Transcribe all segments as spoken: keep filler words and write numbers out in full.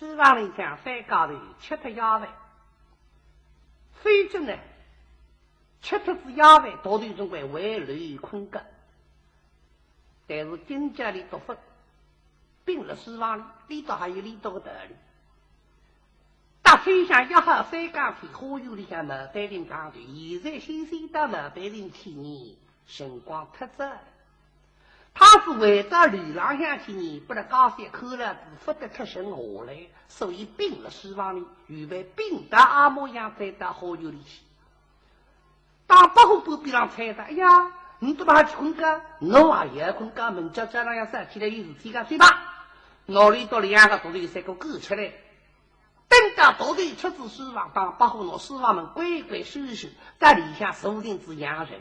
书房里向三家头吃脱夜饭，否则呢，吃脱仔夜饭，大头总归回来困觉。但是今朝俚笃勿，并勒书房里，俚笃还有俚笃个道理。搭先生约好三更天花园里向毛丹亭碰头，现在先生到毛丹亭去呢，辰光忒早了。 倘使回到楼浪向去呢，拨勒家小看牢仔，勿得脱身下来，所以并勒书房里，预备并到阿模样再到花园里去。当百虎半边浪搀着，哎呀，倷笃哪去困觉？我也要困觉，明朝早浪要早起来有事体个，走吧。拿俚笃两个独头三个赶出来。 等到大头出仔书房，当百虎拿书房门关关收收，到里向坐定仔养神。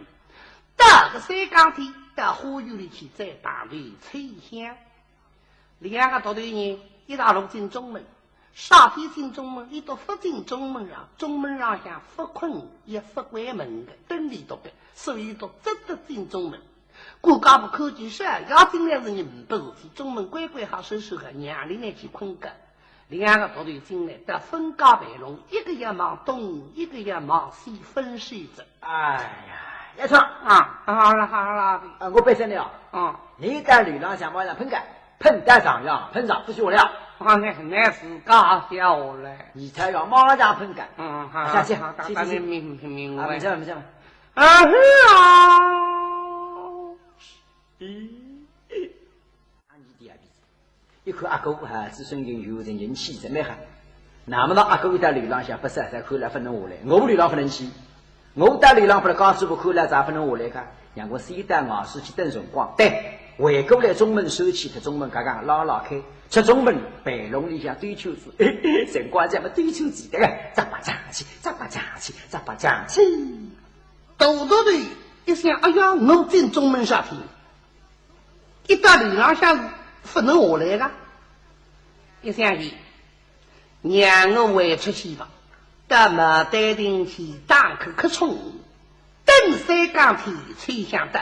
到个三更天，到花园里去再打头吹响。两个大头呢，一道路进中门，啥体进中门？俚笃勿进中门啊，中门浪向勿困也勿关门个，等俚笃个，所以笃只得进中门。 顾家婆看见少爷进来是人勿事体，中门关关好收收个，让俚笃去困觉。两个大头进来，到分隔备弄，一个要望东，一个要望西，分手哉。哎呀，要唱啊，好了好了的。啊，我背身了。啊，你到楼浪向马上喷个，喷到上呀，喷上勿下了。啊，那那是搞笑嘞。你才要马上喷个。嗯，好，下去，好，大大的明明白。啊，没事没事。啊，是啊。 咦，阿弟弟啊，一看阿哥啊，子孙情由，人人气真蛮好。那么呢，阿哥到楼浪向勿是在看了勿能下来，我楼浪勿能去，我到楼浪勿能，家主婆看了咋勿能下来个？让我先到外势去等辰光，对，回过来中门收起，脱中门刚刚拉拉开，出中门备弄里向兜圈子，辰光这么兜圈子，对个，咋把讲起，咋把讲起，咋把讲起。 大头头一想，哎呀，我进中门啥体？一到楼浪向是勿能下来个。一想伊，让我回出去吧，到毛丹亭去打口瞌冲，等三更天吹响到。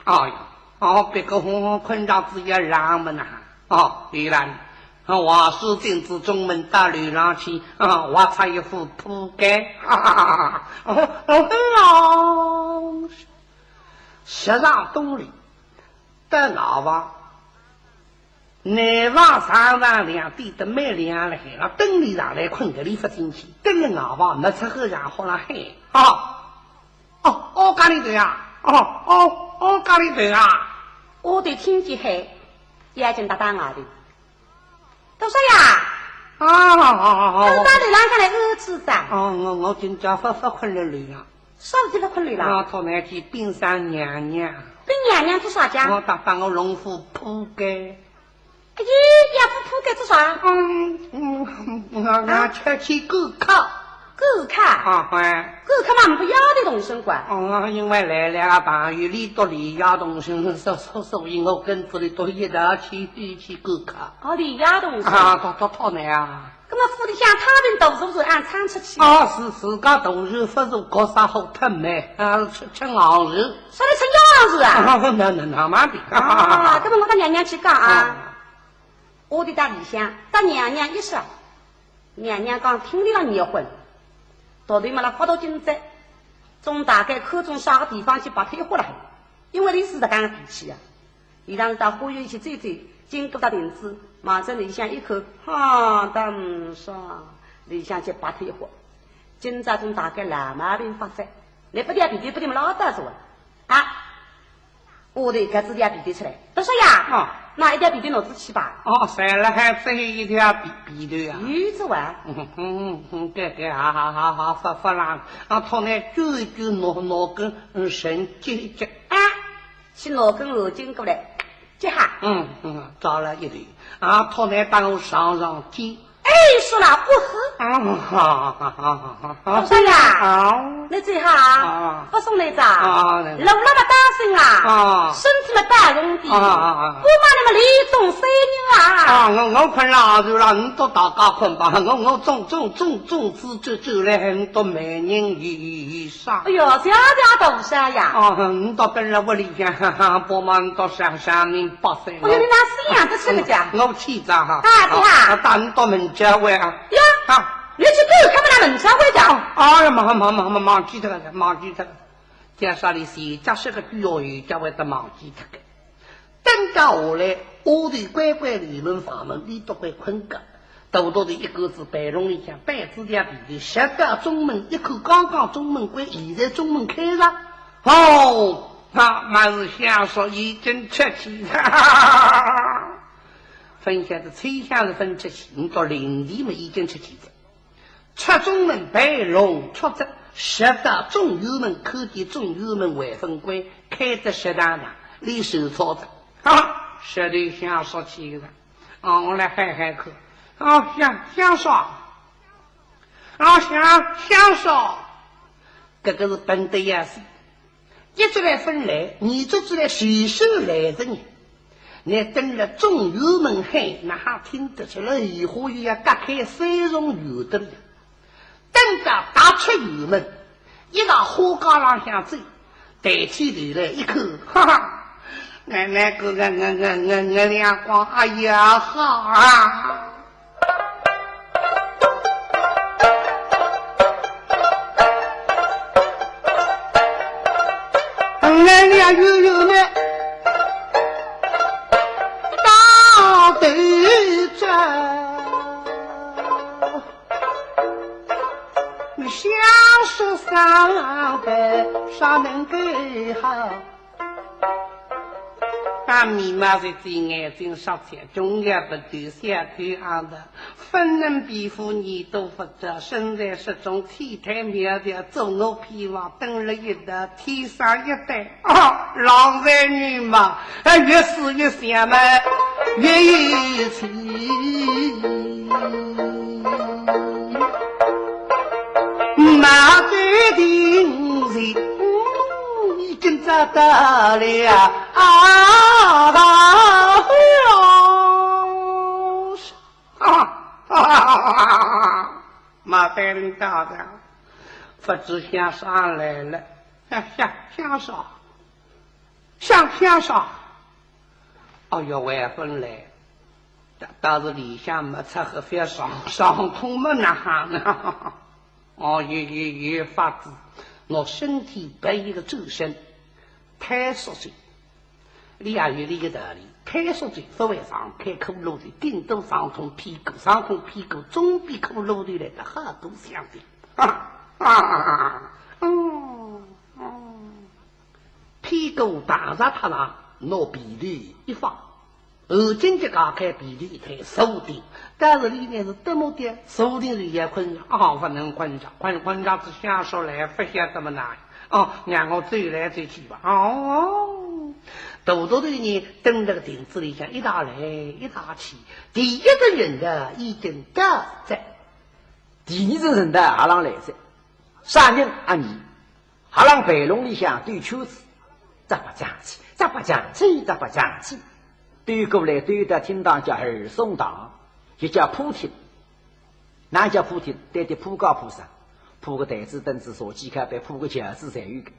哎呀，哦，别个哄哄困着仔也让么呐。哦，李兰，我是进仔中门到楼浪去，啊，我穿一副铺盖，哈哈哈哈。哦，哦，哦。十上冬里，到外房，内房上上两点得蛮亮了海了，灯里上来困个里勿进去，等了外房没出后让好了海，啊。 哦，哦，家里头呀，哦，哦，哦，家里头啊。我得听见嘿，眼睛大大眼的。大少爷，啊，好，好，好，好。到楼浪向来安置噻。哦，我，我今朝勿，勿困了楼浪。啥事体勿困楼浪？我到那去禀上娘娘。禀娘娘做啥家？我搭帮我弄副铺盖。 哎呀，要铺铺盖做啥？嗯，嗯，我，我出去赶客。赶客？啊，哎。赶客嘛，勿要得动身个。哦，因为来了个朋友，俚笃俚爷动身，所，所，所以我跟仔俚笃一道去，去赶客。哦，俚爷动身。啊，讨，讨，讨奶啊。葛么府里向太平大寿是按常出去。哦，是，自家大寿勿是搞啥好特卖，啊，吃，吃硬寿。啥个吃硬寿啊？啊，那，那，那么的。啊，葛么我搭娘娘去讲啊。啊。 我得到里向，搭娘娘一说，娘娘讲听俚要热昏，到底么啦发到今朝，总大概看中啥个地方去白脱一歇了，因为俚是实梗个脾气啊。俚当时到花园里去走走，经过搭亭子，望仔里向一看，哈，当爽，里向去白脱一歇。今朝总大概老毛病发作，倷勿调皮头勿得么拉倒是哇？啊， 我得搿只条被头出来。大少爷，啊。拿一条被头拿仔去吧。哦，谁了还只有一条被，被头啊？有只哇。嗯，嗯，嗯，对，对，好，好，好，好，发，发浪。啊，讨奶卷一卷，拿，拿根，嗯，绳系一系。啊，去拿根围巾过来，系好。嗯，嗯，找了一头。啊，讨奶搭我上上肩。哎，说了不喝。啊，好，好，好，好，好。大少爷，啊。你最好啊，啊。不送来着。啊，来了。路了不当心啊，啊。身体么打红的。啊，啊，啊。我骂你们里中三人啊。啊，我，我困了，就让你都大家困吧。我，我总，总，总，总之就，就来很多美人鱼上。哎呦，谢谢大少爷。啊，你到本来屋里向，哈哈，帮忙到上，上面八岁。哎呦，你哪想得出个讲？我，我去着哈。啊，对啊。啊，打你到门家位啊。呀，啊。你去看看那门家位讲。啊，哎呀，忘，忘，忘，忘，忘记脱了，忘记脱了。叫啥里是，假使个必要有，叫会得忘记脱个。等到下来，丫头乖乖里门房门，里头会困觉。大大的一个子被笼里向，被子条被头，直到中门一看，刚刚中门关，现在中门开着。哦，那么是想说已经出去了。分晓得秋香是分出去，你到林地么已经出去了。 出中门被笼出着，直到中院门，看见中院门还朆关，开得实当当，里手操着。啊，舌头想说去了。啊，我来喊喊看。啊，想，想说。啊，想，想说。搿个是笨得要死。 一直来朆来，二只只来，随手来着呢。乃等了中院门喊，哪哈听得出来，闲话又要隔开三重远的了。等到踏出院门，一到花街浪向走，抬起头来一看，哈哈，俺，俺个，俺，俺，俺，俺，俺两光，哎呀，好啊！ 俺俩又有那大头症，想说上班啥能够好？大眉毛是最眼睛上前，中间不对，小头昂的，粉嫩皮肤，耳朵不着，身材适中，体态苗条，做我偏房，等了一道，天生一对，啊，郎才女貌，哎，越是越像嘛，越有情。马对定是，嗯，已经找到了啊！ 啊，哈哈哈哈哈！马大人到了，不知想啥来了，想，想，想啥？想，想啥？哎哟，还朆来，但，但是里向没吃喝，覅上，上痛么哪哈呢？ 哦，有，有，有法子，拿身体摆一个转身，太熟悉。俚也有俚个道理，太熟悉勿会上开骷髅头，顶多上痛屁股，上痛屁股总比骷髅头来得好多相对。啊，啊，啊，啊，哦，哦。屁股碰着他那，拿被头一放， 后颈就解开，被头一推，坐定。但是俚呢是得么的，坐定是也困着，啊，不能困着，困，困着是想说来，不晓得么哪。哦，让我走来走去吧。哦，大大头呢，登了个亭子里向一搭来一搭去，第一个人呢已经到哉。第二个人呢，阿郎来哉。啥人啊你？ 阿郎被笼里向兜圈子，咋不讲起，咋不讲起，咋不讲起。兜过来兜到厅堂叫二松堂，也叫铺厅。哪叫铺厅？对对铺高铺上，铺个台子凳子坐几靠背，铺个轿子侪有个。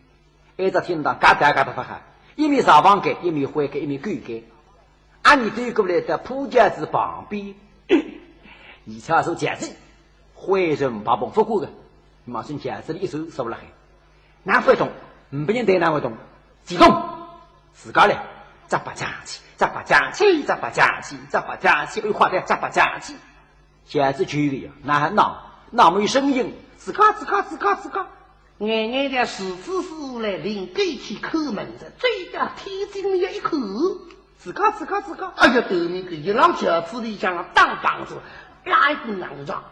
挨着厅堂嘎达嘎达发哈，一面灶房间，一面灰间，一面狗间。 阿你兜过来到铺轿子旁边，一叉手轿子，灰尘白蓬不过个，马上轿子里一坐，坐辣海。哪会动？呒不人抬哪会动？自动，自家来，咋不讲起，咋不讲起，咋不讲起，咋不讲起，又快点，咋不讲起。 轿子就个呀，哪能？哪没有声音？吱嘎吱嘎吱嘎吱嘎。眼眼的是吱吱来，灵个一气开门子，走到天井里一看，吱嘎吱嘎吱嘎。哎呀，头面个一浪轿子里向了打棒子，拉一根浪子上，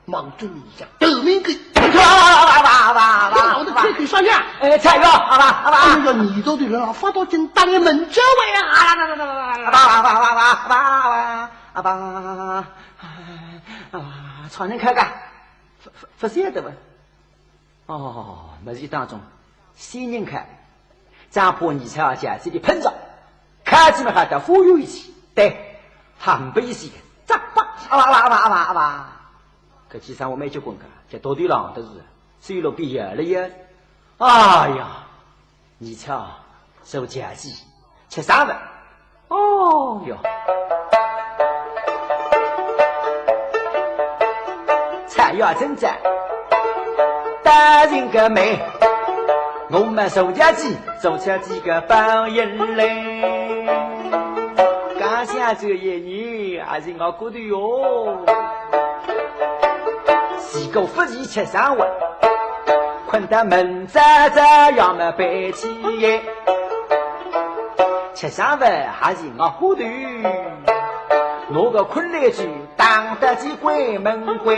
望准里向，头面个，哇哇哇哇哇哇！我的天，天上呀！哎，菜哟，好吧，好吧。哎呀，你到底了，发到紧打开门叫喂啊！啊啦啦啦啦啦啦啦！哇哇哇哇哇哇哇！阿爸，阿爸，唱能开个？勿，勿，勿晓得伐？哦，么是当中，仙人开，张破二菜啊，姐姐的碰着，开起么还得忽悠一气，对，很悲喜，咋办？阿爸，阿爸，阿爸，阿爸，阿爸。搿几声我没结棍个，叫到底浪的是，水落必然了呀。哎呀， 你吃啊，受夹击，吃啥个？哦哟，菜要真赞，大人个美，我们受夹击，做出几个包眼泪。刚想这一年，还是我过的哟。 如果不是吃上饭，困得明朝早要么背起夜。吃上饭还是我糊涂，拿个困来去打得起鬼门关。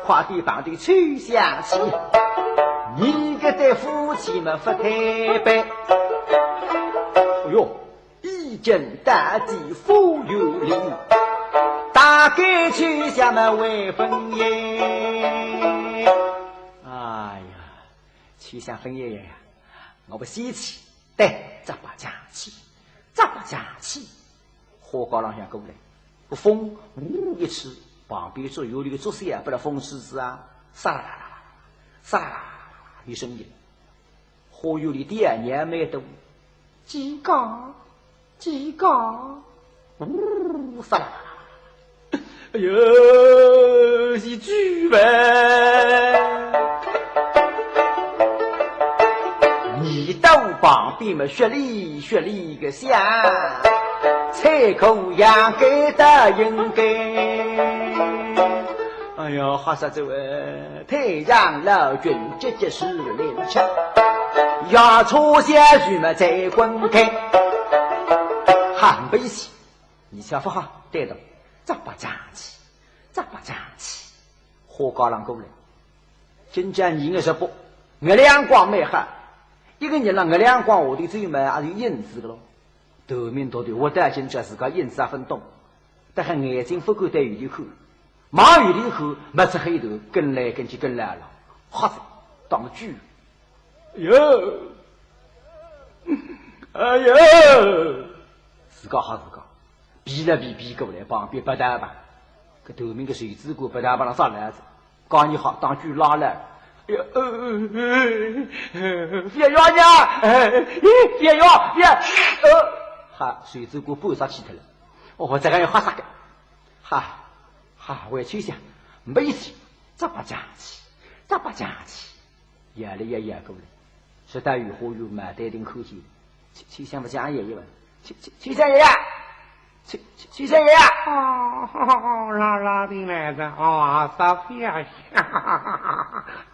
快点旁头秋香去，你个对夫妻么不推扳。哎哟， 一见大地忽有灵，大概秋香么未婚姻。哎呀，秋香婚姻呀，我不稀奇，对，这把讲起，这把讲起。花高浪向过来，个风呜一吹，旁边竹园里个竹丝啊，被那风吹子啊，沙啦啦啦啦，沙啦啦啦啦，有声音。 花园里爹娘蛮多，鸡嘎，鸡嘎，呜，沙啦啦啦啦。哎哟，是猪呗！你到旁边么，雪里雪里个响，采萍也该答应该。哎呀，吓煞哉喂！ 太上老君急急如律令，要出下去么再滚开。很悲喜，你吃勿好，对头，这把讲起，这把讲起。花高浪过来，今朝二月十八，月亮光蛮好，一个人辣月亮光下头走嘛，也是有影子个咯。头名头头，我到今朝自家影子也分懂，但是眼睛勿敢对远头看。 望远点看，没出黑头，跟来跟去跟来了，吓死，当猪。哟，哎哟，自家吓自家，避了避，避过来，旁边白大白，搿头名个谁知过白大白上杀来着，讲你吓当猪拉来，哎哟，呃，呃，呃，呃，覅呀，哎，咦，覅呀，覅，呃，哈，谁知过半杀气脱了，哦，这个要吓煞个，哈。 哈，回去想，没事，这把讲起，这把讲起。夜里也夜过来，实在有花园蛮淡定看见，秋，秋香勿讲也一问，秋，秋，秋香爷爷，秋，秋，秋香爷爷。哦，拉，拉平来的，哦，阿嫂呀，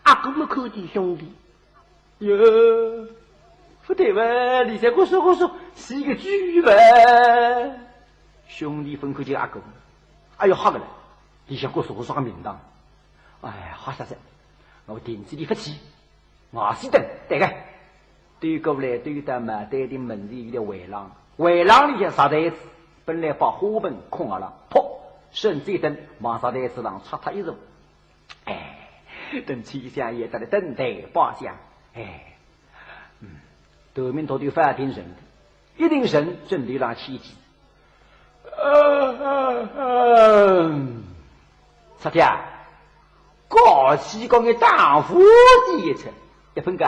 阿哥没看见兄弟。 哟，勿对哇，里向咕嗖咕嗖，是一个猪哇。兄弟分开就阿哥，哎哟，吓个了，里向咕嗖咕嗖个名堂。哎呀，吓煞哉，我停止里勿去，我是等，对个。对过来对到嘛，对的门前有条回廊，回廊里向石台子，本来把花盆空阿了，噗，顺手一蹬，往石台子上插脱一坐。 哎，等秋香爷到了等待包厢，哎，嗯，头名头头发定神的，一定神正头浪去去。嗯，嗯，嗯。啥体啊？高兴讲个大呼的一声，一喷个，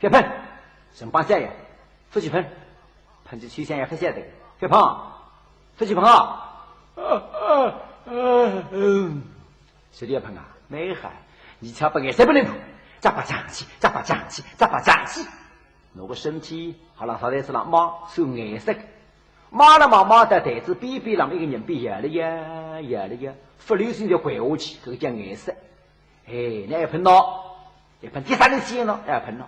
覅喷，神帮下呀，勿许喷，喷起秋香爷勿晓得，覅碰，勿许碰啊。啊，啊，啊，嗯。 是的，朋友，蛮好，你才不爱，谁不能碰？咋把讲起，咋把讲起，咋把讲起。我个身体好了，啥台子了，妈，是颜色。妈了嘛，妈的台子边边浪一个人边摇了呀，摇了呀，不留心就掼下去，这个叫颜色。哎，那要碰到，要碰第三个气呢，要碰到，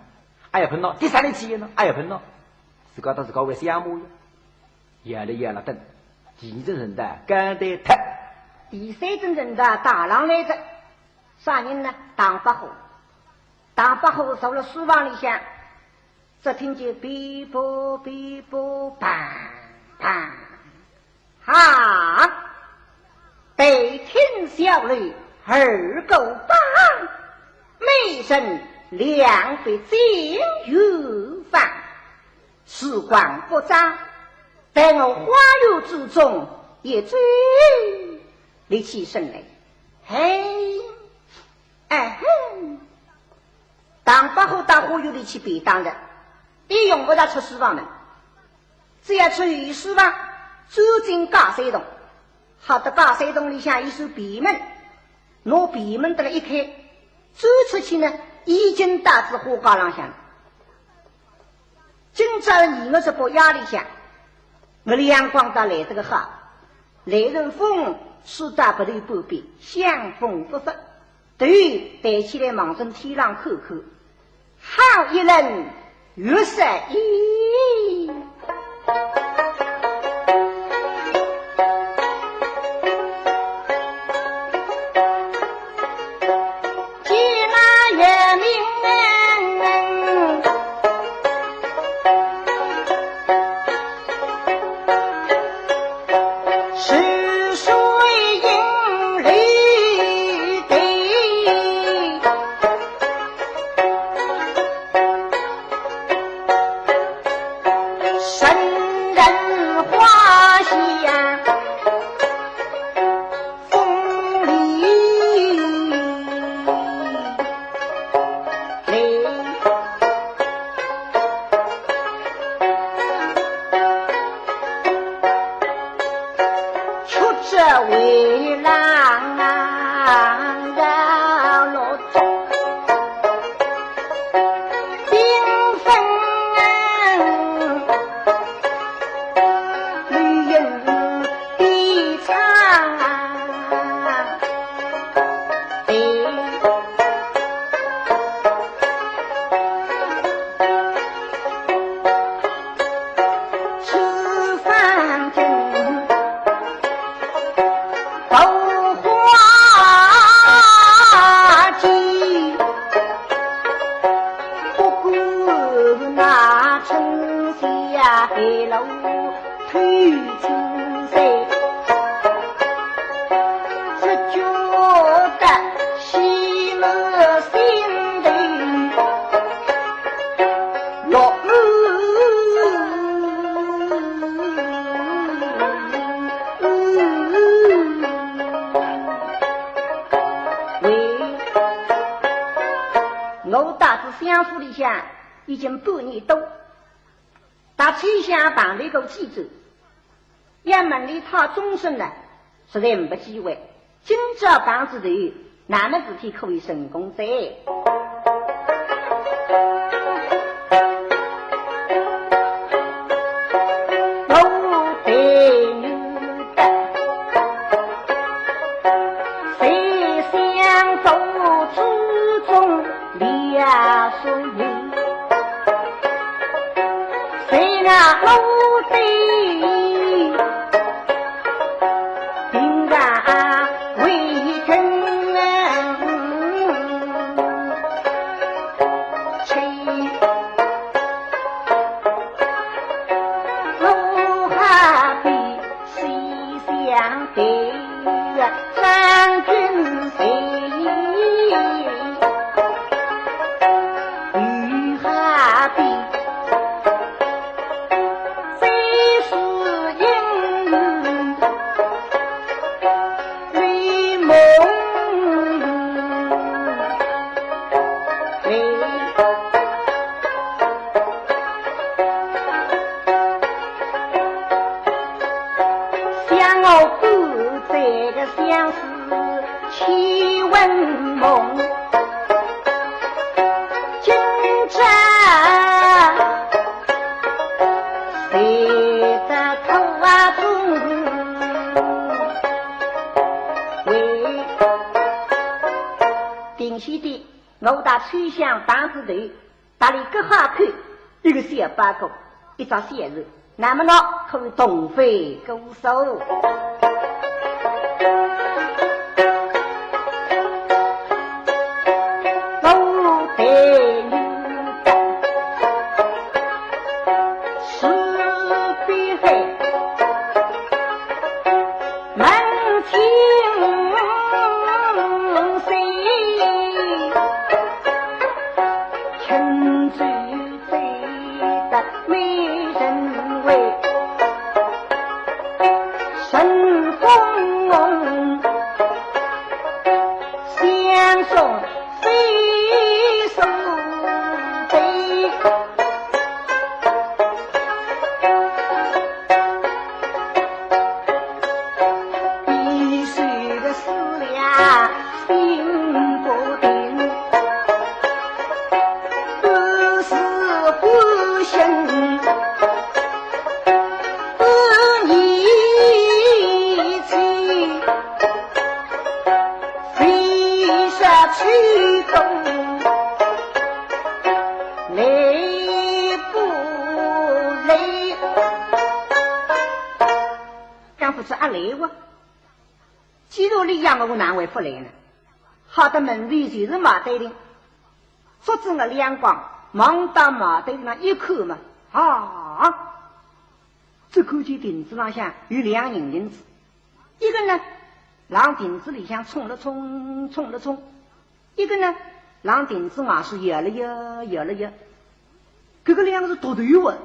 哎，要碰到第三个气呢，哎，要碰到，自家到自家为什么呀？ 摇了摇了等，第二只人道刚得脱，第三只人道打上来的，啥人呢？唐伯虎。唐伯虎坐了书房里向，只听见噼啪噼啪，砰砰。啊，待听小楼二过八，每人两百金元方。时光不早，待我花园之中一转，立起身来。嘿，哎嘿，唐伯虎到花园里去便当了，也用不着出书房了。 只要出书房，走进假山洞，好得假山洞里向一扇闭门，拿闭门的了一开，走出去呢，已经到仔花街浪向了。今朝二月十八夜里向，月亮光倒来得个好，来阵风，吹到鼻头半边，香风不发。 头抬起来望准天浪看看，好一轮月色咦。见那月明，似水银流的，人人花香风里来。 曲折回廊啊，落中缤纷啊，绿荫的苍啊。 此番景桃花季，不管那春夏秋冬。 推青山，只觉得喜满心头，落满。喂，我到仔相府里向已经半年多。 到秋香碰头过几转，要问俚讨终身呢，实在呒不机会。今朝碰仔头，那么事体可以成功哉。我对你的，谁想到祖宗两手有。 谁拿我的平常为根吹，我何必 西厢对月将军谁？又何必最是因为梦里。 想我不在的相思千魂梦，今朝谁得托中为？定些的，我到秋香碰仔头， 搭俚搿下去，一个小包裹，一只小船，那么呢，可以同飞姑苏。我对你的慈悲海，清水，清水最得美人归，春风红，相送 飞速飞，一时的思量心不定，不是不行，不义气。 飞雪吹动来不来？讲勿出阿来哇，既然俚要我哪会勿来呢？吓得门前就是马丹亭，捉准个亮光，望到马丹亭浪一看嘛，啊，只看见亭子浪向有两人影子。 一个呢，浪亭子里向冲了冲，冲了冲；一个呢，浪亭子外势摇了摇，摇了摇。搿个两个是独头啊，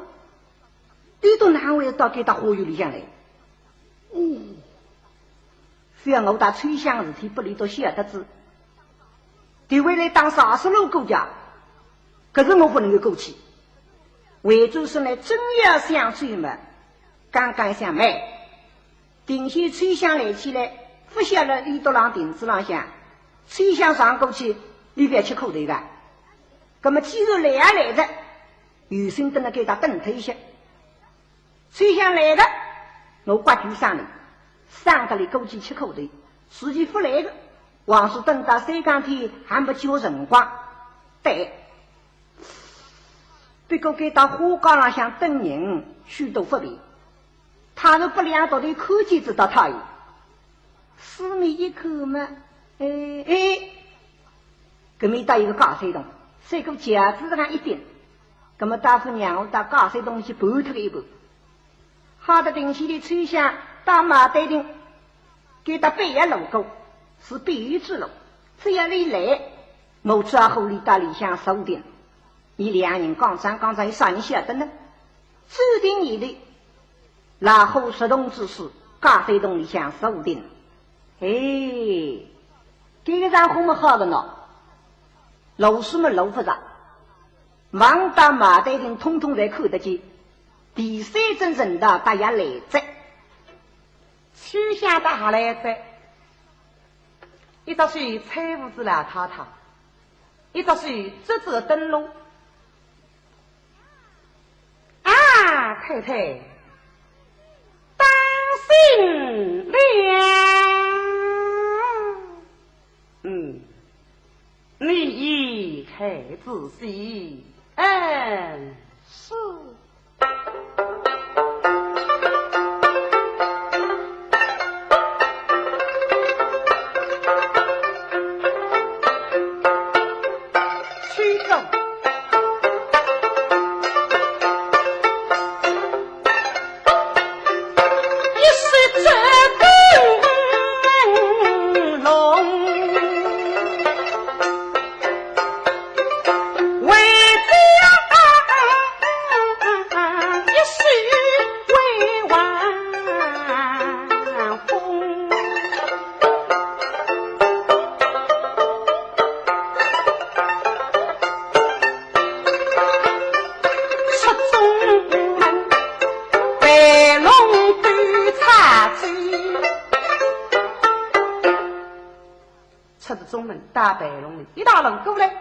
俚笃哪会到搿搭花园里向来？哦，覅我搭秋香个事体拨俚笃晓得仔，俚会来打啥思路过家，搿是我勿能够过去。回转身来正要想走嘛，刚刚一想，慢， 定歇秋香来起来，勿晓得俚笃浪亭子浪向，秋香上过去，俚覅吃苦头个。葛末既然来也来哉，有心蹲辣搿搭等脱一歇。秋香来哉，我刮住声哩，省得俚过去吃苦头。如今勿来个，横竖等到三更天还没几个辰光。对， 不过搿搭花街浪向等人许多勿便，倘若拨两道头看见仔搭讨厌。四面一看嘛，哎，哎，搿面搭有个假山洞，赛过轿子浪一顶，葛末倒勿让我搭假山洞里去盘脱个一盘。 吓得定歇个秋香搭马丹亭，搿搭板也路过，是必由之路，只要俚来，我只好里搭里向坐定。伲两人讲讲讲讲，有啥人晓得呢？走定一头，老虎入洞之势，假山洞里向坐定。哎，搿个场化么好个喏，路势么路勿着，望到马丹亭统统侪看得见。 第三只人道搭也来哉。秋香搭也来哉，一只手搀扶仔老太太，一只手执仔灯笼。啊，太太，当心了。嗯，你已开仔些。嗯，是。 出仔中门，到备弄里，一道路过来，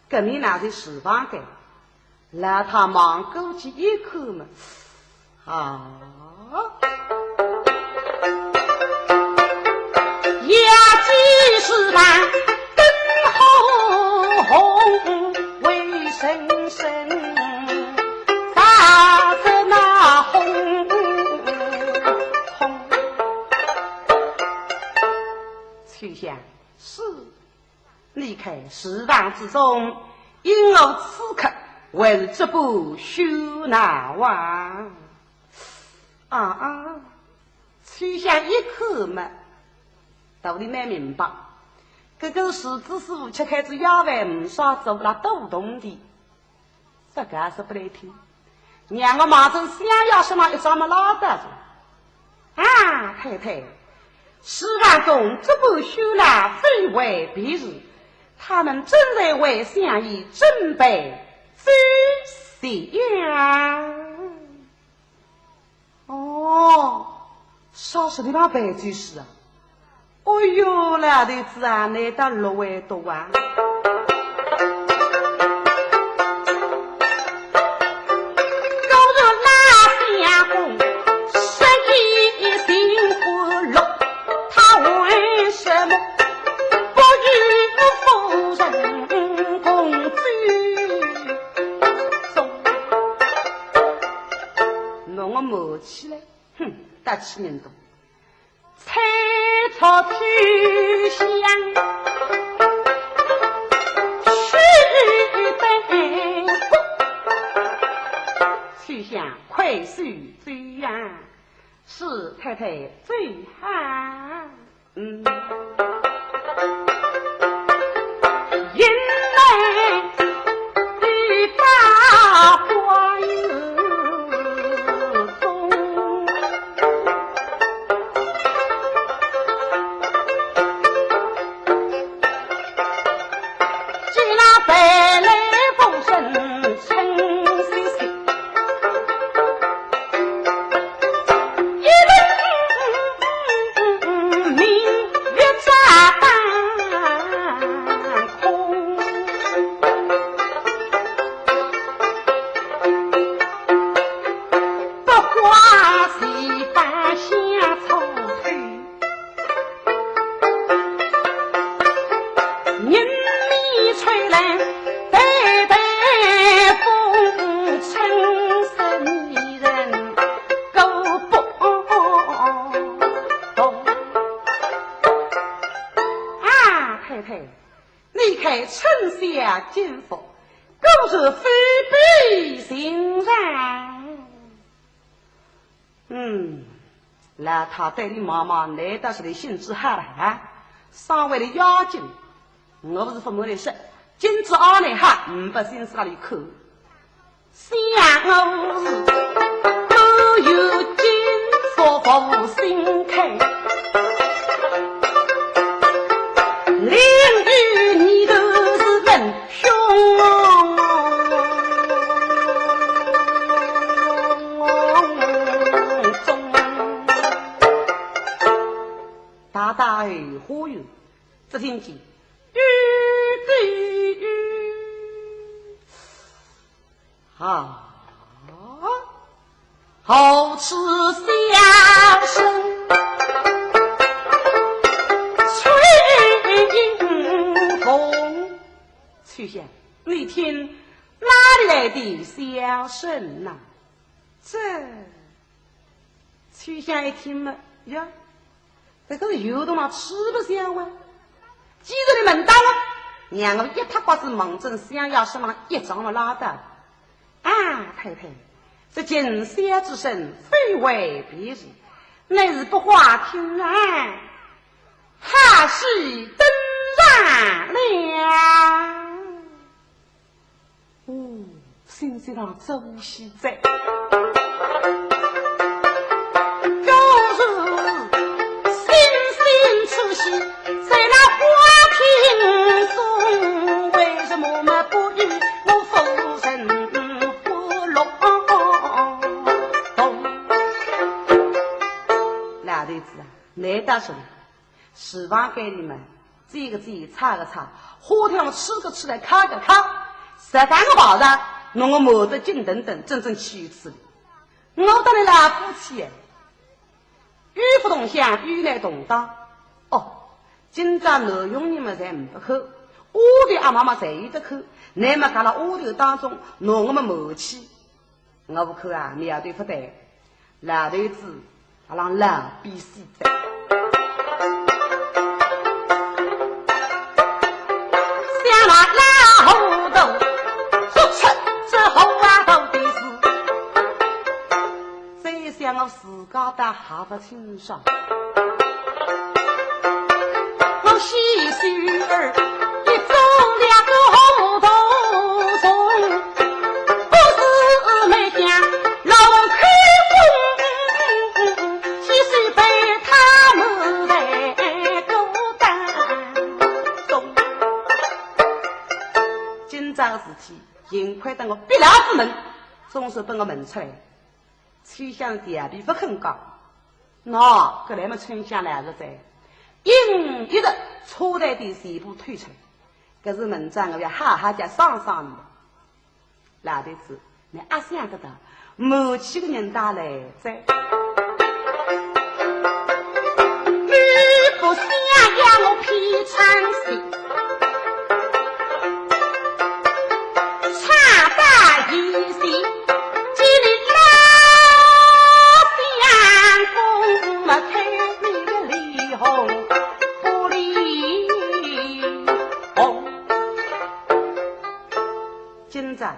搿面乃是厨房间。 老太望过去一看嘛，啊，也就是嘛，灯火红，为人生，啥子那红红？秋香，是。 你看厨房之中，因何此刻还是这般喧闹啊？啊啊！秋香一看嘛，道理蛮明白。搿个是厨子师傅吃开仔夜饭，没啥做了，多动的。 这个是不来听。让我马上想要什么一桩么拉倒着。啊，太太，书房中这部书啦，非为别事，他们正在为相爷准备酒席呀。 哦，啥事体嘛办酒席啊？哦哟，老头子啊，难得落位多啊。高人那相公，生意兴欢乐，他为什么不与夫人共酒？ 弄我骂起来，哼，大气人多。采草秋香，去得不？秋香，快些走呀，是太太最好。 嗯。因为你把花园中，既然带来风声，春喜喜。 一轮明月照当空，百花齐放香草头。 人面吹来淡淡风，春色迷人顾不懂。啊，太太，你看春香景物，果然非比寻常。 嗯，老太对你妈妈难得是你兴致好了啊，稍微的要紧，我不是不瞒你说，今朝阿内哈，唔不心思里看。想我是都有金锁无心开，另有你都是问 胸中。大大后花园，只听见嘟嘟嘟。啊，好似响声催迎风。 秋香，你听，哪里来的响声呐？这，秋香一听嘛，呀，这个是有的嘛，吃不消啊。既然你问到了，让我一塌刮子望准想要什么一张么拉倒。啊，太太，这琴箫之声非为别事，乃是百花厅啊，好戏登场了。 哦，新戏上做戏哉。高手新兴出戏，在那花厅中，为什么嘛不与我夫人不落同？老头子啊，难道是 厨房间里面，这个这个，炒个炒，花厅吃个吃来，敲个敲，实梗个话噻，弄我骂得紧腾腾，真正气死了。我当你老夫妻哎，与夫同享，与难同当。哦，今朝男佣人们侪没得看，丫头阿妈妈侪有得看，乃么夹了丫头当中，弄我们骂起。 我不看啊，苗头不对，老头子，阿郎老比死哉。想那老糊涂，说出这话到底是，这一想我自家大家勿清爽。我西施儿一做两个红头虫，不是没想老开封，西施被他们来勾当中。今朝事体，幸亏得我逼牢仔门，总算拨我问出来。 秋香调皮勿肯讲。喏，搿来么春香来了哉，硬一直扯台底全部推出来。搿是明朝我要好好叫赏赏伊。老头子，倷阿想得到，瞒起个人倒来哉。你不想要我披穿心， 差大一些，这里老相公么看你的脸红不脸红。今朝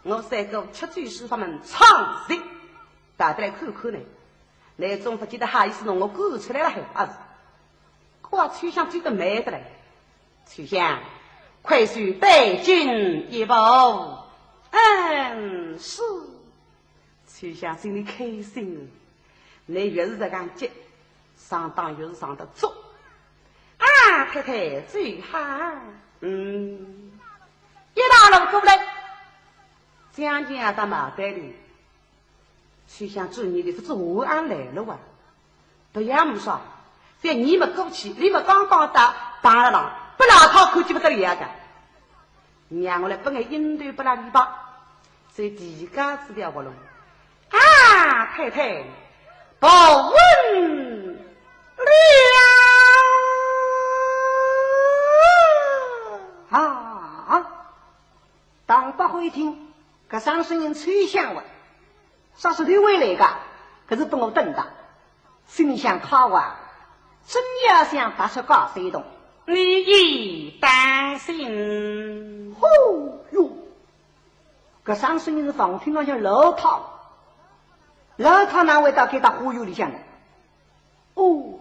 我三个吃酒书法门唱戏，大家来看看呢。倷总勿见得好意思拿我赶出来了还啊？ 哇，秋香追得慢得来。秋香，快些带进一步。嗯，是。秋香心里开心，倷越是这样急，上当越是上得足。啊，太太，走好。嗯，一道路过来，将近啊，到茅台里。 秋香转念头，勿知华安来了哇？勿要么说，覅你么过去，你么刚刚到，当然了，拨老太看见勿得了个。让我来拨眼音头拨伊听吧，所以提高仔点喉咙。啊，太太，不稳了。啊，唐伯虎一听，搿声声音秋香哇， 啥是刘伟来个？可是拨我等的，心里想，好啊，真要想踏出高山洞。你也当心。吼哟，搿声声音是房厅浪向老太，老太哪会到该搭花园里向呢？哦，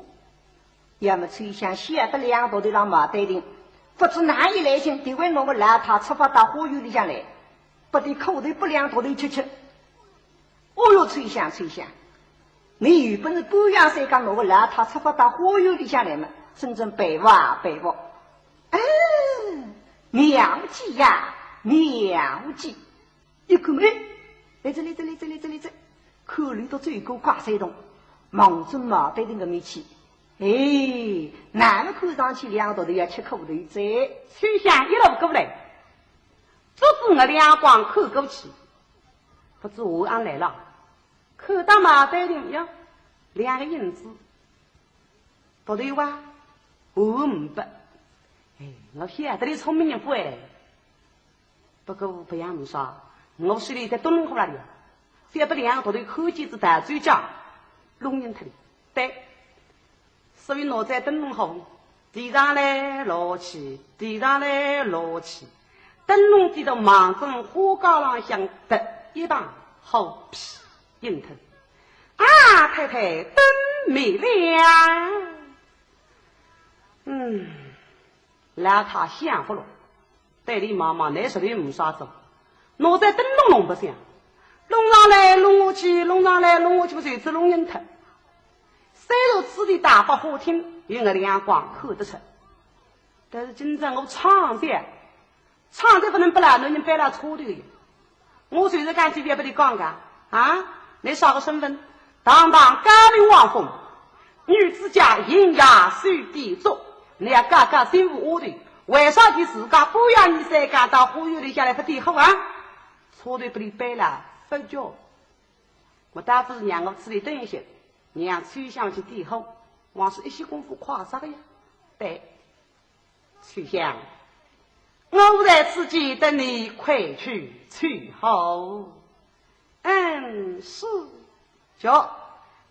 要么秋香晓得两个大头浪没对定，不知哪一来兴，就会弄个老太出发到花园里向来，拨点苦头拨两个大头吃吃。 哦哟，秋香，秋香，你有本事半夜三更拿个老太出发到花园里向来嘛，真正佩服啊，佩服。哎，妙计呀，妙计！一看，哎，来哉，来哉，来哉，来哉，来哉，看里头走过挂山洞，望准茅台亭个面去。哎，哪能看上去两个大头要吃苦头哉？秋香一路过来，足足我两光看过去，不知华安来了。 看到茅台亭呀，两个影子，头头哇，我唔不，哎，我晓得你聪明人不会嘞。不过不要唔说，我手里在灯笼火那里，覅拨两个头头看见仔大嘴讲，弄晕脱哩。对， 所以拿只灯笼火，提上来落去，提上来落去，灯笼提到望准花架浪向的一旁，好，劈，引脱。啊，太太，灯灭了。嗯，老太想不落。 对俚望望，倷实在呒啥招，拿只灯笼弄勿响，弄上来弄下去，弄上来弄下去，么随之弄晕脱。虽然此地大发花厅，有眼亮光看得出，但是今朝我唱戏，唱戏勿能拨老男人扳牢车头个。我就是讲句覅拨俚讲个，啊，倷啥个身份？堂堂高明王府，女子家，银牙手点足，倷要教教新妇丫头， 为啥俚自家半夜里三更到花园里向来勿点火啊？车头拨俚扳牢，勿叫。我倒勿是让我自己等一歇，让秋香去点火，还是一歇功夫快哉个呀。对，秋香，我在此间等你，快去取火。嗯，是。叫，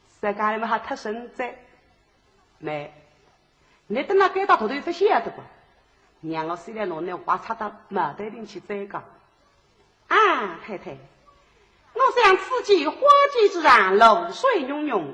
自家里么还脱身哉。没。 倷等辣该搭头头勿晓得个，让我先来拿倷话插到茅台亭去再讲。啊，太太，我想此间花间之上，露水溶溶，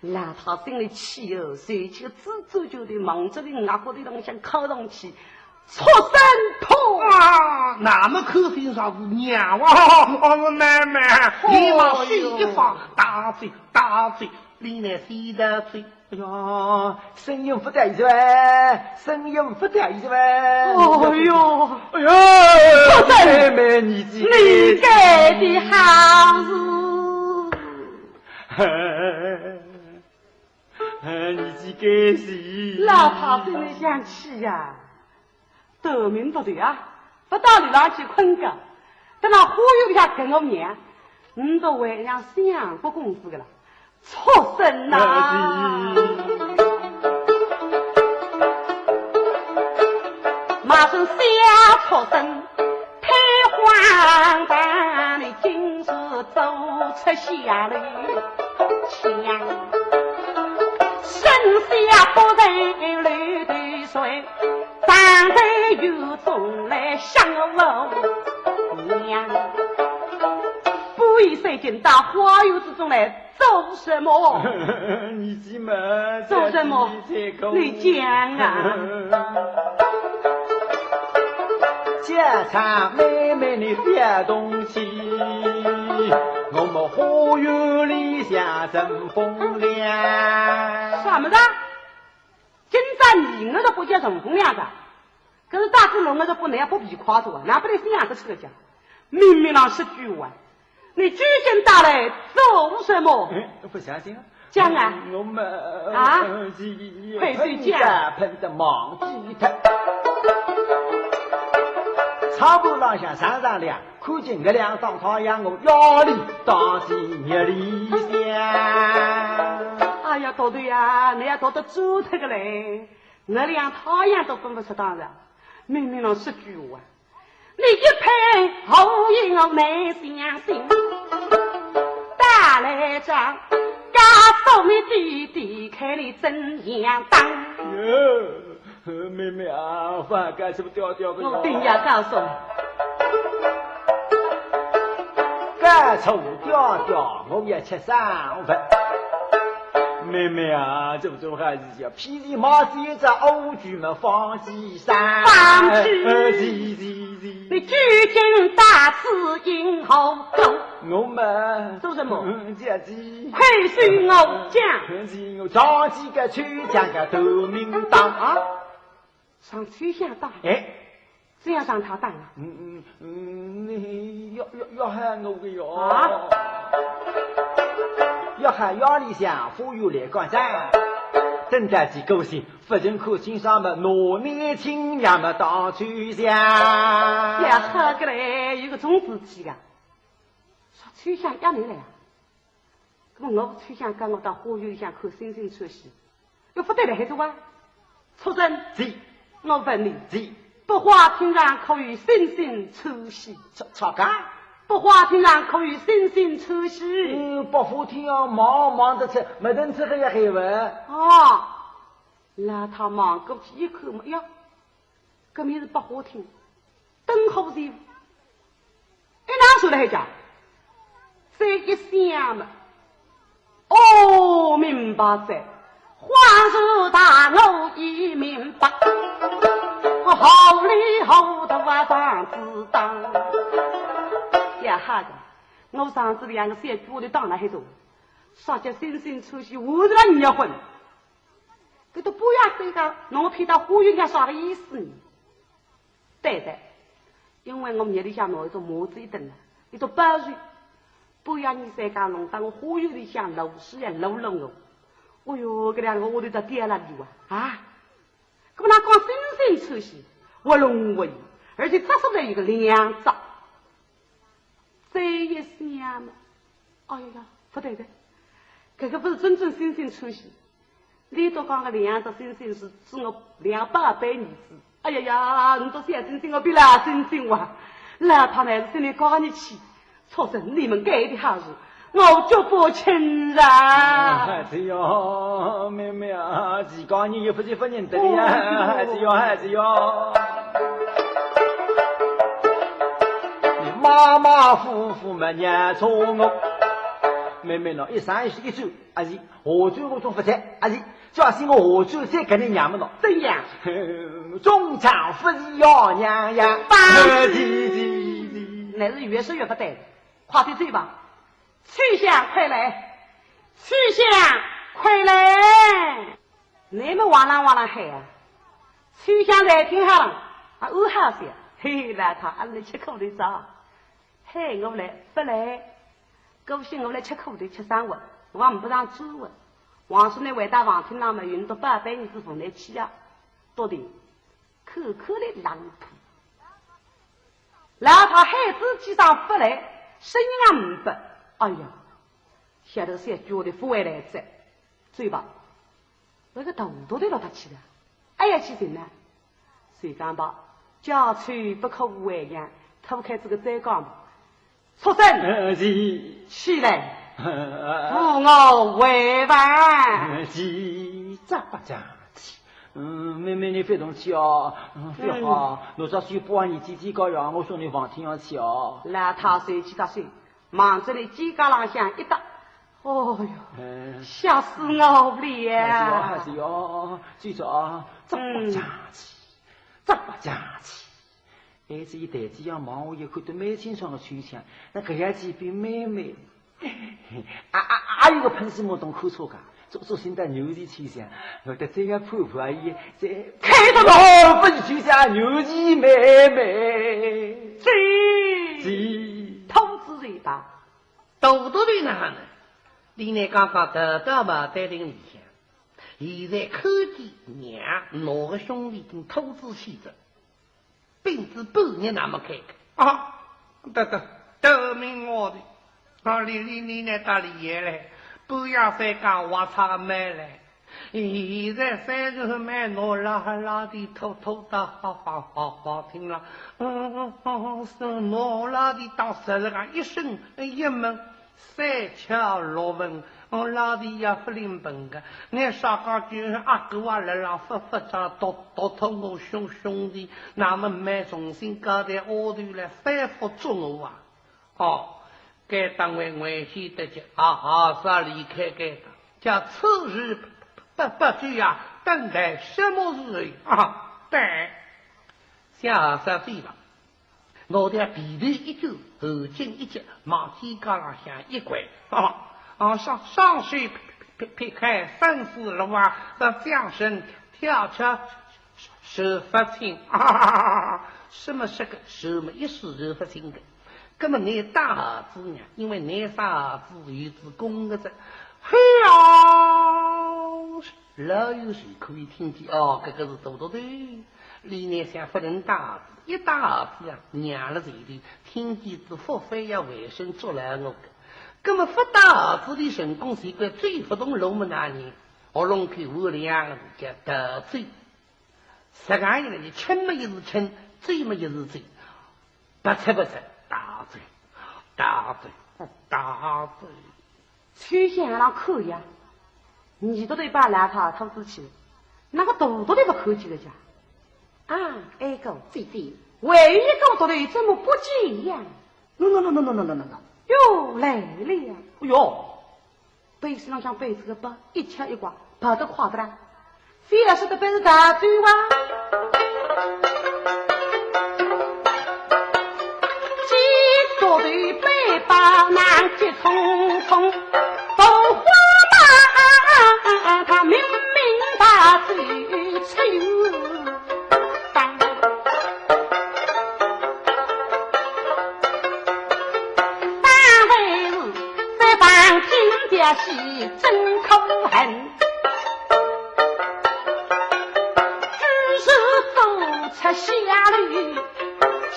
老太心里气哦，随即个紫竹球的望着俚额角头浪向敲上去，畜生婆！啊，那么口音上是娘啊，哦，妹妹，你嘛手一放，打嘴，打嘴，你来洗打嘴。哎呀，声音不对哉，声音不对哉。哦哟，哎呀，畜生，妹妹，你这你干的好事。 哎，你这个是……老太心里想气呀，头明不对啊，不到里浪去困觉，等到花园里向跟我娘，你都还像相国公子个了，畜生呐！骂声小畜生， 太荒唐，你竟是做出下流腔，身下不认流的水，站在雨中来向我娘。不以水晶到花园之中来 做什么？你这么做什么？你讲啊！家常妹妹你别动气，我们花园里向乘风凉。什么的？今朝你我都不叫乘风凉的。 搿是打仔龙个是不能不比快的啊，哪不得是两个车家？明明浪说句话，你究竟打来做什么？哎，不相信啊？讲啊！我们啊，快点讲！喷的忙记他，窗户浪向上上亮，看见月亮当太阳，我夜里当起日里想。哎呀，大头呀，你要读得出这个嘞？ 月亮太阳都分不出当然，明明浪说句话，你一派胡言我难相信。打来仗，告诉你弟弟，看你怎样当。哟，妹妹啊，发该什么调调个呀？我定要告诉你。告诉调调，我要吃生物。妹妹啊，这种还是 要霹雳马子一只乌鸡么放鸡山。放屁！呃，是，是，是。你究竟打此因何故？我们做什么？嗯，这鸡。快随我讲。是我上几个秋香个头名当。啊？上秋香当？哎。 这样让他打啊？嗯，嗯，嗯，你要，要，要喊我个哟。啊？要喊夜里向忽悠来干啥？等到几个星，不曾看清爽么，拿你亲娘么当秋香。也好个嘞，有个种事体个。说秋香要你来啊？ 那么我秋香讲我到花园里向看星星出息，又不对了，还是哇？畜生！是。我问你，是。百花厅上可有星星出息？啥，啥个？百花厅上可有星星出息？嗯，百花厅啊，忙，忙得出，没人吃个也还问。哦，那他忙过去一看嘛，呀， 搿面是百花厅，灯火是，哎，哪说得还讲？这一想嘛，哦，明白哉，恍如大悟已明白，我好里好的我上子当。呀哈个，我上子两个小鬼头当了还多，啥叫星星出息，我是让你要混。 搿都半夜三更，侬骗到花园里向啥个意思呢？对的，因为我夜里向拿一只马子一等了，一只白水，半夜里三更弄到我花园里向露水也露露我。哦哟，搿两个丫头在跌了里哇，啊？搿么哪讲星星出息，活龙活虎，而且只是来一个两只。 这一想嘛，哎呀，不对的，搿个不是真正星星出息。你都讲个两只星星是，是我两百倍儿子。哎呀呀，你都小星星，我比老星星哇！老太太是心里高你气，畜生，你们干的好事，我就不轻饶。哎呀，妹妹啊，自家人又不是不认得的呀，哦哟。哎呀，哎呀。 马马虎虎么认错我，妹妹喏，一生一世一转，阿是下转我总勿在，阿是叫是我下转再跟你娘们喏。怎样？中场勿是要娘呀，放肆！乃是越说越勿对，快点走吧。秋香，快来！秋香，快来！乃么哇啦哇啦喊啊！秋香在听好了，啊，哦好些，嘿，老太，阿是吃苦头哉。嘿，我来，勿来。 搿歇我来吃苦头吃生活，我也勿上转活。王叔呢，回到房厅浪么，运到八百银子付来去啊，到底，看看来冷铺。老太喊仔几声勿来，声音也没拨。哎呀，晓得小鬼勿会来哉，走吧。 搿个大头头落搭去了？哎呀，去寻呢？谁讲吧，家丑不可外扬，脱勿开这个嘴讲吧。畜生！呃，是。起来，呃，扶我回房。呃，是，这不讲起。嗯，妹妹，你别动气哦，嗯，别啊，嗯。我这是不让你姐姐高兴，我送你房厅上去哦。老太随即搭手， 望仔俚肩胛浪向一搭，哦哟，哎。吓死我了！哎，是哦，哎，是哦，最早啊，这不讲起，嗯。这不讲起。哎，这一台子要望我一看，都蛮清爽的秋香，那搿样子比妹妹，啊啊啊，有个喷水马桶看错个。 做，做现在牛皮秋香，我得这样婆婆也，这开什么？哦，不是秋香，牛皮妹妹。是。是。通知一道。大肚皮哪能？你呢，刚刚得到嘛，在林里向，现在看见娘，拿个兄弟跟通知去的。 并仔半日那么开口。啊，得得，得命我的。啊，你，你，你那搭里也来，半夜三更挖差个蛮来。现在三十蛮拿拉拉的偷偷的好好好好听了。嗯，嗯，嗯，是拿拉的当时个一声一闷， 三巧六分，我老弟也勿灵本个，你啥讲究阿哥啊，来让勿勿着，独独托我兄兄弟，那么蛮重新交代下头来，反复捉我啊。哦，该当为危险得急，啊，啊，啥离开该当，叫此事不不不追啊，等待什么时候啊？对，想啥对吧？ 拿条被头一卷，后颈一夹，望肩胛浪向一掼，啊，啊，双，双手劈，劈，劈开，三四六啊，这将身跳起，手勿清，啊，什么这个手么一时手勿清个。那么你大儿子呢？因为你大儿子有子功个哉，嘿啊！ 老远就可以听见，哦，搿个是大肚头。俚呢想勿能打儿子，一打儿子啊，娘了前头，听见仔勿反要回身捉牢我个。葛么勿打儿子的辰光，随便走勿动路么哪能？喉咙口无两个字叫逃走。实梗一来，吃么也是吃，走么也是走，不吃不吃，逃走，逃走，逃走。 秋香浪看呀，耳朵头把老太拖出去，那个大肚头勿看见个家。啊，哀哥，姐姐，还有一个大肚头怎么不见呀？喏喏喏喏喏喏喏喏。哟，来了呀。哎哟，背心浪向背着个包，一吃一刮，跑得快不啦？ 非要说的本事大嘴哇。几多对背包拿急匆匆，不慌忙，他明明把嘴抽干。三位是这房间的戏真可恨。 只是做出下流腔。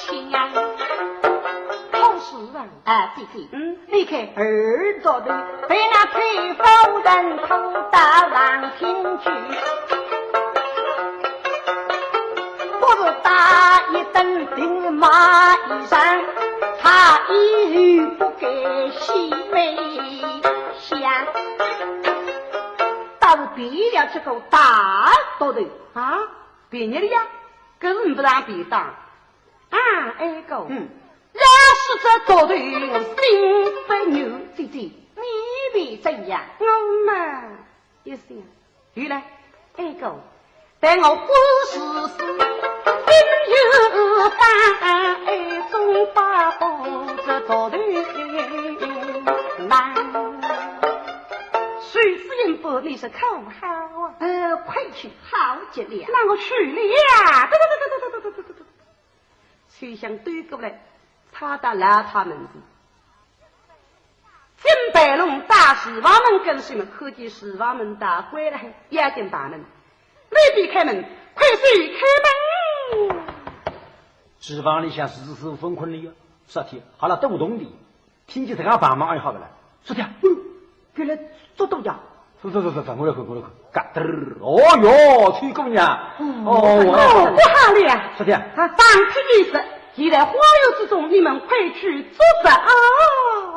可是啊，啊，姐姐，嗯，你看二大头被那太夫人拖到房厅去，不是打一顿定骂一声，他一语不给细微想。 倒是变了这个大肚头。啊，变了呀，搿是勿让便当。啊，哀哥，嗯，要是这大肚头心不软，姐姐，你你怎样？我嘛，一想，原来，哎哥，待我官司是心有烦，哎，总把我这头头难。谁知音不，你是可好啊？呃，快去好极了。那我去了呀。秋香对过来，插到老太门前。金牌龙到厨房门跟前么，看见厨房门打开了，要紧把门，未必开门，快些开门。厨房里向是是是，勿困了呀，啥体？好了，都懂的。 听见这个帮忙，哎，好不啦？说的，哎呦，原来捉到呀！是是是是是，我来看，我来看，嘎噔儿，哦哟，秋姑娘，哦，哦，我哦，不好了呀！说的，啊，放屁一声，现在花园之中，你们快去捉贼啊！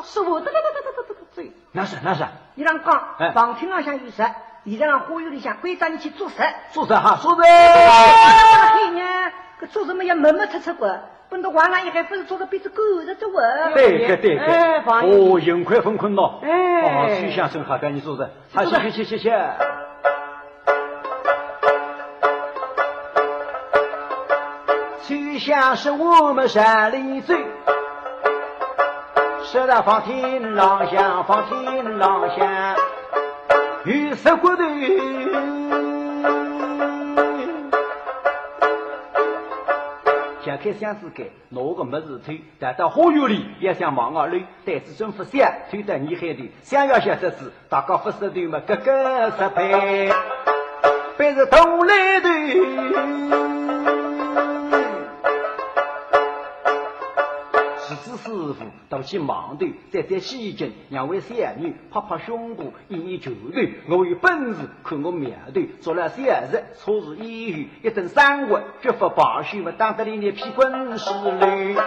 是我，这这这这这这这这，那是那是，你让讲，哎，房厅浪向有贼，现在让花园里向关照你去捉贼。捉贼哈，捉贼。哎呀，我的天呀，搿捉贼么也没没出出过。 本到晚上一开，勿是做个鼻子狗的这我。对个，对个。哎，朋友。哦，幸亏勿困咯。哎。哦，秋香真好，跟你说的，好，谢谢，谢谢，谢谢。秋香是我们山里走，说到房厅浪向，房厅浪向，有石骨头。掀开箱子盖， 拿个物事推，带到花园里，也想望啊里，胆子真勿小，推到泥海里，想要下只子，大家勿识头么，格格失败，本是同来头。是子师傅，到去忙头，再再洗衣间，两位小女，拍拍胸脯， 一言九鼎，我有本事，看我苗头，做了小事，错事以后，一顿生活，绝不罢休，我打得你那屁滚屎流，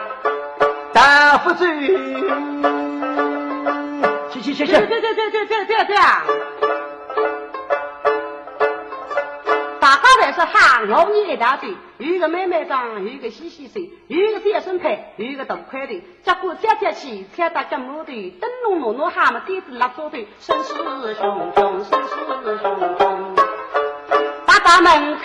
打不走。去去去去。对对对对对对对对啊！大家侪是喊我念一大堆，有一个妹妹长，有一个细细身，有一个小身材，有一个大块头， 结果跳跳起，跳到脚毛头，灯笼弄弄好么，点子蜡烛头，声势汹汹，声势汹汹。大大门口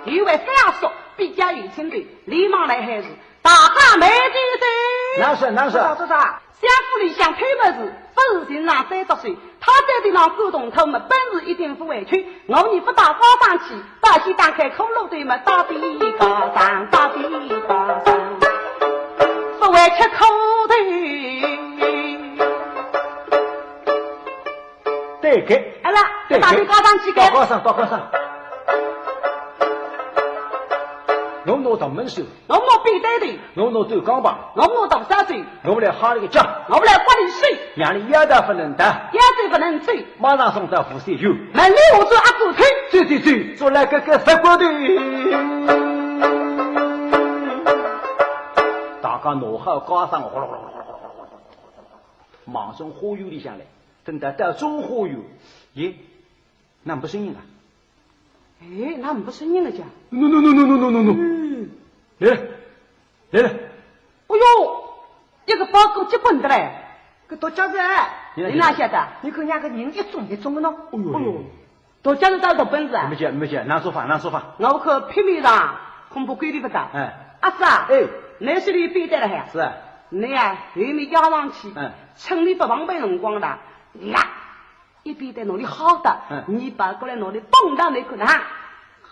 头，有位小叔比较有劲头，连忙来喊是，大家慢点走。哪是，哪是？多少，多少？ 相府里向推么事，勿是寻常三只手，他在地浪滚动头么，本事一点勿委屈。我伲勿到高上去，把戏打开骷髅头么，到底高上，到底高上，勿会吃苦头。对个。哎啦，对个。到底高上去个。到高上，到高上。我拿大门手。 我拿扁担头，我拿短钢棒，我拿大扫帚，我来哈里个脚，我来刮里水，让你腰带勿能打，腰带勿能走，马上送到无锡去。门里下转阿哥推，走走走，捉来个个石骨头。大家拿好家当，哗啦哗啦哗啦哗啦哗啦，望准花园里向来，等到到中花园，耶，哪没声音啊？ 哎，哪没声音了讲？喏喏喏喏喏喏喏喏！嗯。来了，来了！哎哟，一个包裹结棍的嘞！搿独脚子哎，你哪晓得？你看人家个人一种一种的喏。哎哟，哎哟，独脚子倒大本事啊！没讲没讲，难说法难说法。我看拼命上，恐怕规定不到。哎，阿叔啊，哎，你手里扁担了还？是啊，你呀，后面压上去，嗯，趁你不防备辰光的，呀！ 一边在那里好的，嗯，你跑过来那里蹦跶那个呢？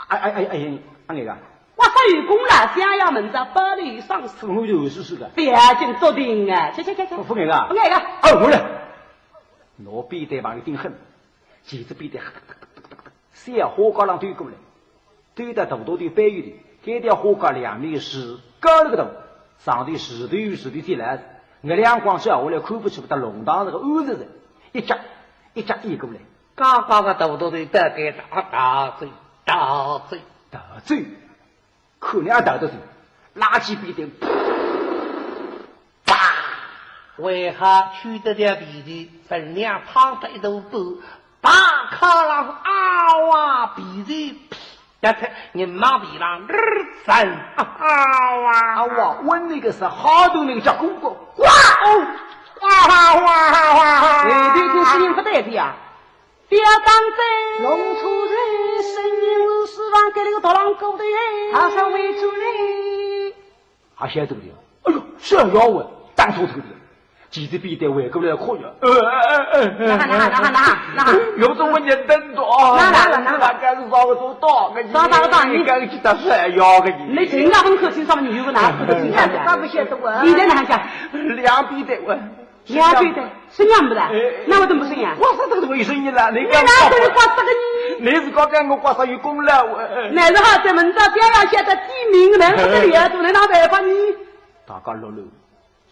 哎哎哎哎，阿眼个，我说有功了，想要明朝包里上市，我就试试个。不要紧，做定啊，去去去去，不不眼个，不眼个。哦，我来，我扁担把伊顶狠，几只扁担，小花架浪推过来。 对着大大的背后头，该条花架两面是高了个头，上头是头是头起来，月亮光照下来看不出个，弄堂是个暗着着，一脚一脚移过来。刚刚个大大的大概大大嘴大嘴大嘴，看你也大得是，拉起扁担，啪！为啥去得了鼻涕，分量胖得一大半？ 大卡郎啊哇，鼻子，呀，他人马地浪，儿子，啊哇！啊哇，问那个是好头那个叫哥哥，哇哦，哇哇哇哇！哎，对对，声音不对的呀。不要当真。弄错人，声音是书房间里个大浪过的耶。好生为主嘞。还晓得个呀？哎呦，是要问，当初这个的。 几只笔袋围过来哭呀。呃，呃，呃，呃，那哈，那哈，那哈，那哈，那哈。有这么热等着啊？那哈，那哈。大概是找个做到个，找到个到你。你敢去打是要个你。你今朝很客气，上面你有个拿，不是这样的。那不晓得我。你在哪家？两笔袋我。两笔袋，是两笔袋，哎，那我怎么不是呀？我说这个卫生意了，你你哪敢说我？你是搞干我刮痧有功劳，我。那是好，在门上这样写的地名，那不得了，都能拿办法呢。大家乐乐。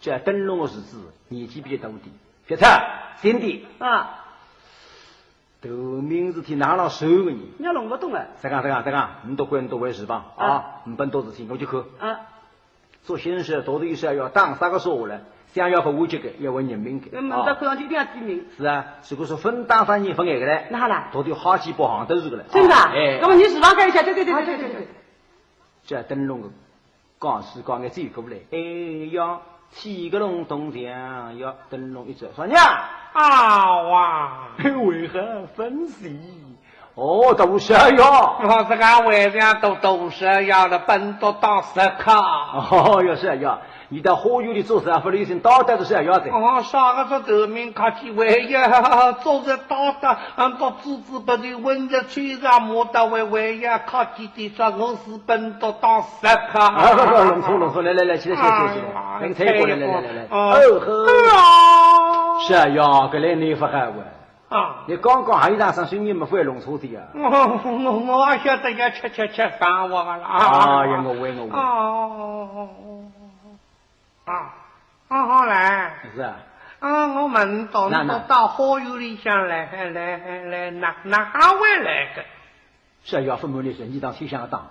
叫灯笼个日子，年纪比较大点。别吵，兄弟。啊。头名字体哪能收个呢？人家弄不懂哎。再讲，再讲，再讲，你多管，你多为事吧，啊。啊，你本多事体，我就去。啊。做先生，到底是要打啥个说话了，想要不我这个，要问人民个，嗯，啊。那看上去一定要提名。是啊，如果说分打啥人分挨个嘞，那好啦。到底好几百行都是个嘞。真的啊？啊，哎。那么你书房间一下，对，对，对，对，对，对，对。叫灯笼个 讲是讲眼走过来，哎呀，七个弄东墙呀，灯笼一转，说呀，啊哇，为何分析？哦，大少爷。我是讲为啥都大少爷了，本都当时刻。哦，哟，是呀，你到花园里做啥？不留心到底是少爷的。哦，啥个是头名客气，为呀，做着到的，俺到支支不对，问着吹着，莫到为为呀，客气的说，我是 本都当时刻。啊，弄错，弄错，来，来，来，起来，起来，起来，起来。哎，等一下，来，来，来，来，来。啊。哦，好。哎呀。是啊，呀，搿来你勿好哇。啊。你刚刚还有一场生意没会弄错的呀。我，我，我也晓得要吃，吃，吃饭我了啊。哎呀，我会，我会。哦。 啊，啊，好嘞。是啊。啊，我问到，那，那。你到花园里向来，来，来，哪，哪位来个？是啊，要勿瞒你说，你当天想打。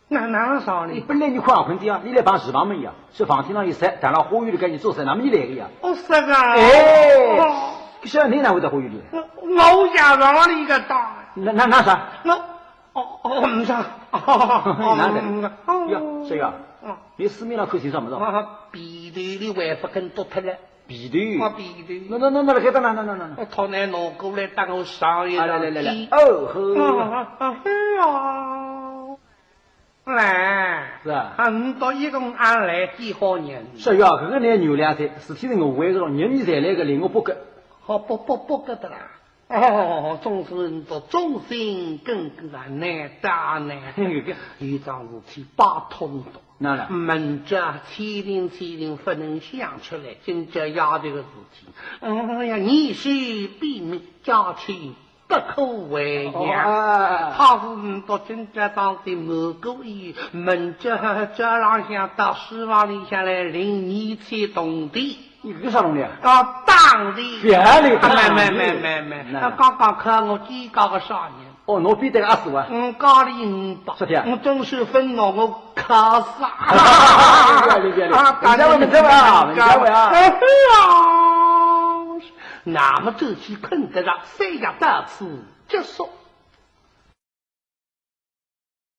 那，哪能说呢？你本来你困困的呀，你来碰书房门呀，是房间上一塞，打了花园里跟你做事，那么你来个呀？哦，是个。哎，哦。是啊，你哪会到花园里？我，我家上里个打。那，那，那啥？我 哦，哦，唔使，哦，哪能？哦，哟，少爷，嗯。你书面上看清爽勿爽？啊，被头里还勿肯脱脱了。被头？啊，被头。那，那，那，那，搿搭，那，那，那，那，那。我讨来拿过来，等我上一上去。啊，来，来，来，来。哦，好。啊，啊，啊，哎呀。来。是啊。啊，你到一共俺来几号人？少爷，搿个难原谅噻，事体是我为个咯，人你才来个，另外八个。好，八，八，八个的啦。 哦，总是人都忠心耿耿啊，难得啊，难得。搿个有桩事体拜托你哉。哪能？明朝千灵千灵勿能想出来，今朝夜头个事体。哎呀，你是比明朝去不可为呀。哦，哎，哎，哎。他是你到今朝当的某个意，明朝早浪向到书房里向来领二千铜钿。 你搿个啥弄的啊？啊，打的。别的。啊，没，没，没，没，没。那，啊，刚刚看我几个个啥人？哦，侬比得个阿叔啊？嗯，高里五百。是的。我总是分我，我靠啥？别的，别的。啊，人家问，人家问啊，人家问啊。哎呀，那么这期困得着，三夜到此结束。